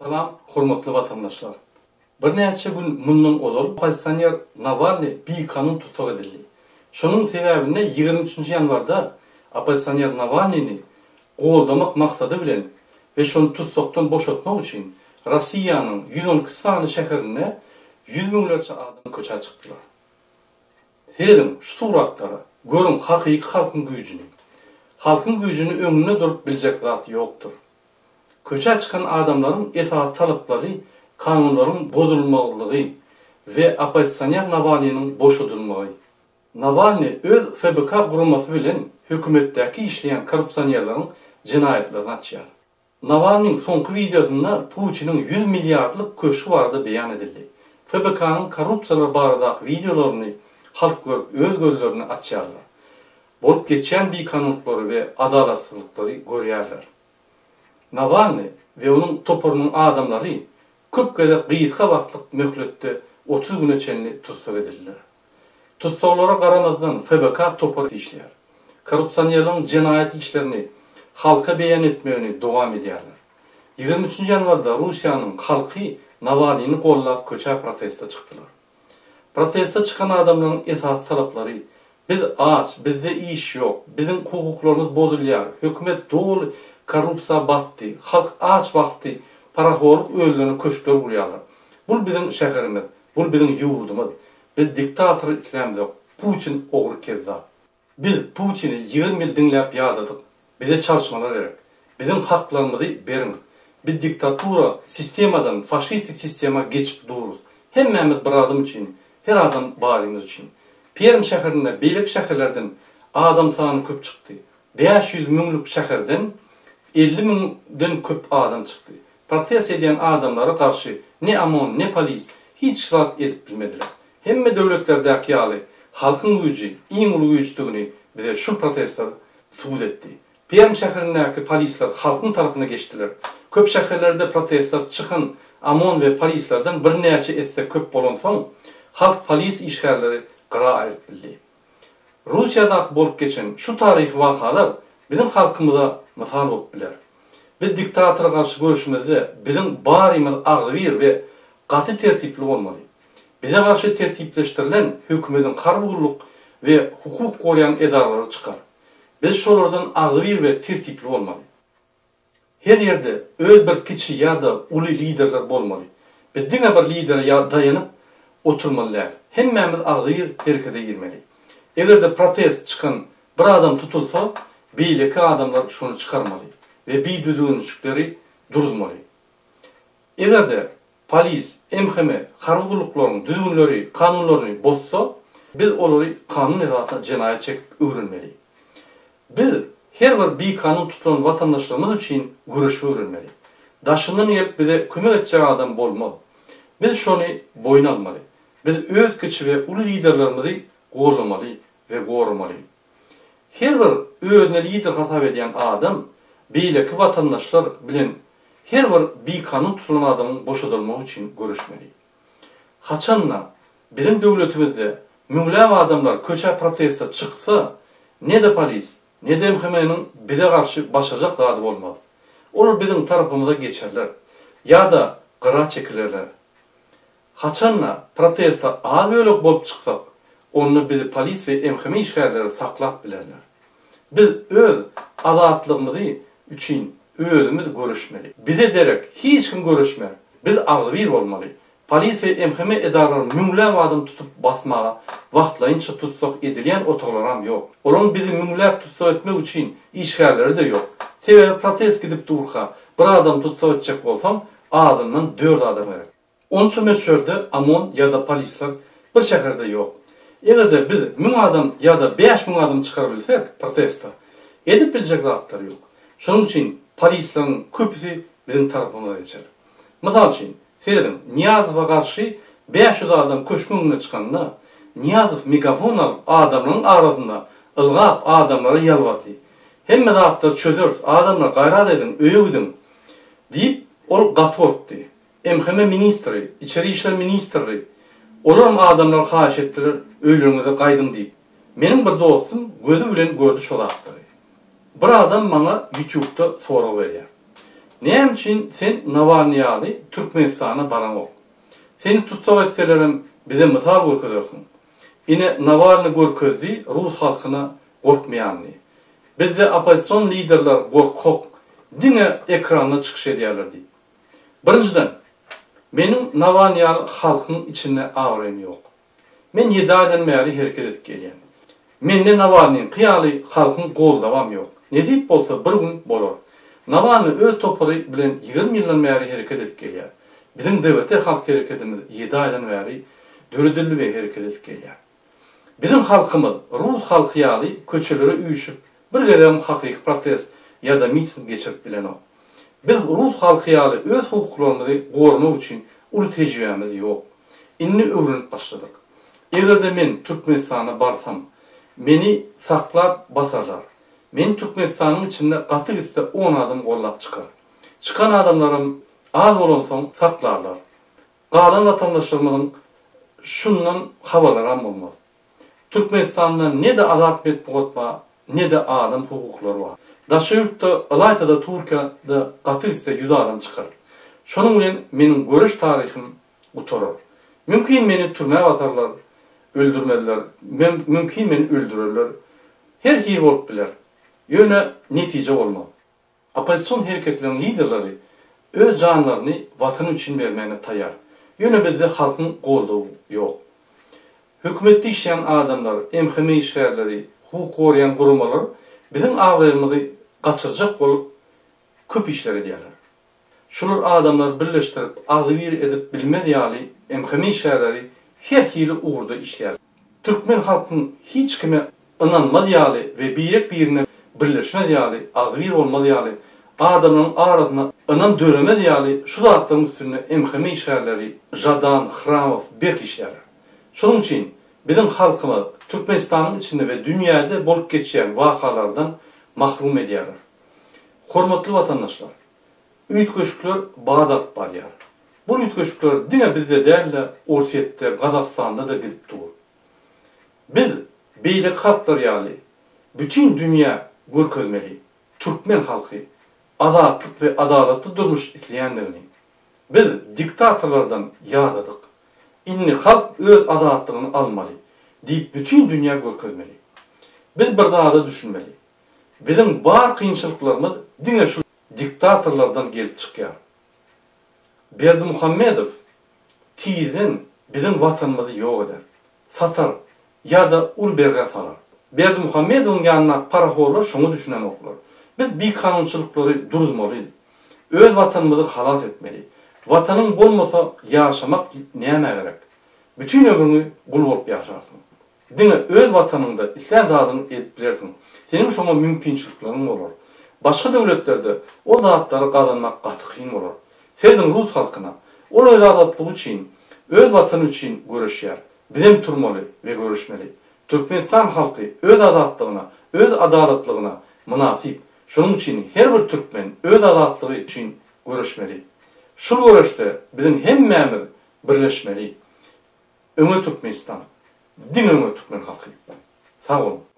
Salam hormatly watandaşlar. Birnäçe gün mundan ozal oppozisioner Nawalnyý bikanun tussag edildi. Şonuň sebäbinde 23-nji ýanwarda oppozisioner Nawalnyny goldamak maksady bilen we şony tussagdan boşatmak üçin Rossiýanyň 112 sany şäherinde ýüz müňlerçe adam köçä çykdylar. Serediň şu suratlara, görüň hakyky halkyň güýjüni. Halkyň güýjüni öňünde durup biljek zat ýokdur. Köçä çykan adamlaryň esasy talaplary kanunlaryň bozulmazlygy we oppozisioner Nawalnynyň boşadylmagy. Nawalnyý öz FBK guramasy bilen hökümetdäki işleýän korrupsionerleriň jenaýatlaryny açýar. Nawalnyň soňky wideosynda Putiniň 100 milliardlyk köşgi barada beýan edildi. FBK-nyň korrupsiýalar baradaky wideolaryny halk görüp öz gözlerini açýarlar. Bolup geçýän bikanunlyklary we adalatsyzlyklary görýärler. Nawalnyý we onuň toparynyň adamlary köp gezek gysga wagtlyk möhletde 30 güne çenli tussag edildiler. Tussaglara garamazdan FBK topary işleýär. Korrupsionerleriň jenaýat işlerini halka beýan etmegini dowam edýärler. 23-nji ýanwarda Russiýanyň halky Nawalnyny gollap köçä proteste çykdylar. Proteste çykan adamlaryň esasy talaplary, Biz aç, bizde iş ýok, biziň hukuklarymyz bozulýar, hökümet doly korrupsiýa batdy, halk aç wagty parahorluk özlerine köşkler gurýarlar. Bul biziň şäherimiz, bul biziň ýurdumyz. Biz diktatory islämzok, Putin ogry kezzap. Biz Putini 20 ýyl diňläp ýadadyk. Bize çalyşmalar gerek. Biziň haklarymyzy beriň. Biz diktatura sistemadan faşistik sistema geçip durus. Hemmämiz bir adam üçin, her adam barymyz üçin. Perm şäherinde beýleki şäherlerden adam sany köp çykdy. 500 müňlük şäherden 50 müňden köp adam çykdy. Protest edýän adamlara garşy ne OMON, ne polis hiç zat edip bilmediler. Hemme döwletlerdäki ýaly halkyň güýji iň uly güýçdügini bize şul protestler subut etdi. Perm şäherindäki polisler halkyň tarapyna geçdiler. Köp şäherlerde protestler çykan OMON we polislerden birnäçe esse köp bolansoň, halk polis işgärleri gyra aýryp bildi. Russiýadaky bolup geçen şu taryhy wakalar biziň halkymyza mysal bolup biler. Biz diktatora garşy göreşimizde biziň barymyz agzybir we gaty tertipli bolmaly. Bize garşy tertipleşdirilen hökümediň harby gulluk we hukuk goraýan edaralary çykar. Biz şolardan agzybir we tertipli bolmaly. Her ýerde öz bir kiçi ýa-da uly liderler bolmaly. Biz diňe bir lidere ýa daýanyp oturmaly däl. Hemmämiz agzybir herekete girmeli. Eger-de protest çykan bir adam tutulsa, beýleki adamlar şony çykarmaly we bidüzgünçlikleri duruzmaly. Eger-de polis, MHM, harby gulluklaryň düzgünleri, kanunlaryny bozsa, biz olary kanun esasynda jenaýat çekip öwrenmeli. Biz her bir bikanun tutulan watandaşlarymyz üçin göreşip öwrenmeli. Daşyndan gelip bize kömek etjek adam bolmaz. Biz şony boýun almaly. Biz öz kiçi we uly liderlerimizi gollamaly we goramaly. Her bir özüne lider hasap edýän adam beýleki watandaşlar bilen her bir bikanun tutulan adamyň boşadylmagy üçin göreşmeli. Haçan-da biziň döwletimizde müňläp adamlar köçä proteste çyksa, ne-de polis, ne-de MHM-niň bize garşy başarjak zady bolmaz. Olar biziň tarapymyza geçerler ýa-da gyra çekilerler. Haçan-da proteste az bölek bolup çyksak, onda bizi polis we MHM işgärleri saklap bilerler. Biz öz azatlygymyzy üçin özümiz göreşmeli. Bize derek hiç kim göreşmez. Biz agzybir bolmaly. Polis we MHM edaralary müňläp adam tutup basmaga wagtlaýynça tussag edilýän otaglaram ýok. Olaryň bizi müňläp tussag etmek üçin işgärleri-de ýok. Sebäbi protest gidip durka bir adamy tussag etjek bolsaň azyndan dört adam gerek. Onça möçberde OMON ýa-da polisler bir şäherde ýok. Eger-de biz 1000 adam ýa-da 5000 adam çykaryp bilsek proteste, edip biljek zatlary ýok. Şonuň üçin polisleriň köpüsi biziň tarapymyza geçer. Mysal üçin, serediň, Nyýazowa garşy 500 adam köşgüň öňüne çykanda, Nyýazow megafon alyp adamlaryň arasynda ylgap adamlara ýalbardy. Hemme zatlary çözeris, adamlar gaýrat ediň, öýe gidiň diýip, ol gaty gorkdy. MHM ministri, içeri işler ministrli, olaram adamlar haýyş etdiler, öýleriňize gaýdyň diýip. Meniň bir dostum gözi bilen gördi şo zatlary. Bir adam maňa ýutubda sorag berýär. Näme üçin sen Nawalnyý ýaly Türkmenistana baraňok? Seni tussag etselerem bize mysal görkezersiň. Ine Nawalnyý görkezdi rus halkyna gorkmaýanyny. Bizde oppozision liderler gorkak, diňe ekranda çykyş edýärler diýip. Birinjiden, meniň Nawalnyý ýaly halkyň içinde abraýym ýok. Men ýedi aýdan bäri hereket edip gelýän. Mende Nawalnyňky ýaly halkyň goldawam ýok. Nesip bolsa bir gün bolar. Nawalny öz topary bilen 20 ýyldan bäri hereket edip gelýär. Biziň DWT halk herekedimiz ýedi aýdan bäri döredildi we hereket edip gelýär. Biziň halkymyz rus halky ýaly köçelere üýşüp bir gezegem hakyky protest ýa-da miting geçirip bilenok. Biz rus halky ýaly öz hukuklarymyzy goramak üçin uly tejribämiz ýok. Indi öwrenip başladyk. Eger-de men Türkmenistana barsam, meni saklap basarlar. Meni Türkmenistanyň içinde gaty gitse on adam gollap çykar. Çykan adamlaram az bolansoň saklarlar. Galan watandaşlarymyzyň şundan habarlaram bolmaz. Türkmenistanda ne-de azat metbugat bar, ne-de adam hukuklary bar. Daşary ýurtda, ylaýta-da Türkiýede gaty gitse ýüz adam çykar. Şonuň bilen meniň göreş taryhym gutarar. Mümkin meni türmä basarlar, öldürmezler, mümkin meni öldürerler. Her hili bolup biler. Ýöne netije bolmaz. Oppozision hereketleriň liderleri öz janlaryny Watany üçin bermäne taýýar. Ýöne bizde halkyň goldawy ýok. Hökümetde işleýän adamlar, MHM işgärleri, hukuk goraýan guramalar biziň abraýymyzy gaçyrjak bolup köp işler edýärler. Şular adamlary birleşdirip, agzybir edip bilmez ýaly MHM işgärleri her hili ugurda işleýärler. Türkmen halkyň hiç kime ynanmaz ýaly we birek-birine birleşmez ýaly, agzybir bolmaz ýaly, adamlaryň arasynda ynam döremez ýaly şu zatlaryň üstünde MHM işgärleri Žadan, Hramow berk işleýärler. Şonuň üçin biziň halkymyz Türkmenistanyň içinde we dünýäde bolup geçýän wakalardan mahrum edýärler. Hormatly watandaşlar! Üýtgeşikler bat alyp barýar. Bul üýtgeşikler diňe bizde däl-de, Orsýetde, Gazagystanda-da gidip dur. Biz beýleki halklar ýaly bütin dünýä görkezmeli, türkmen halky azatlyk we adalatly durmuş isleýändigini. Biz diktatorlardan ýadadyk. Indi halk öz azatlygyny almaly diýip bütin dünýä görkezmeli. Biz bir zada düşünmeli. Biziň bar kynçylyklarymyz diňe şu diktatorlardan gelip çykýar. Berdimuhamedow tizden biziň watanymyzy ýok eder, satar ýa-da uly bergä salar. Berdimuhamedowyň ýanyndaky parahorlar şoňa düşünenoklar. Biz bikanunçylyklary duruzmaly. Öz watanymyzy halas etmeli. Watanyň bolmasa ýaşamak nämä gerek? Bütin ömrüňi gul bolup ýaşarsyň. Diňe öz watanyňda islän zadyňy edip bilersiň. Seniň şoňa mümkinçilikleriň bolar. Başga döwletlerde o zatlary gazanmak gaty kyn bolar. Serediň rus halkyna. Ol öz azatlygy üçin, öz watany üçin göreşýär. Bizem turmaly we göreşmeli. Türkmenistan halky öz azatlygyna, öz adalatlygyna mynasyp. Şonuň üçin her bir türkmen öz azatlygy üçin göreşmeli. Şul göreşde biziň hemmämiz birleşmeli. Öňe Türkmenistan! Diňe öňe türkmen halky! Sag boluň!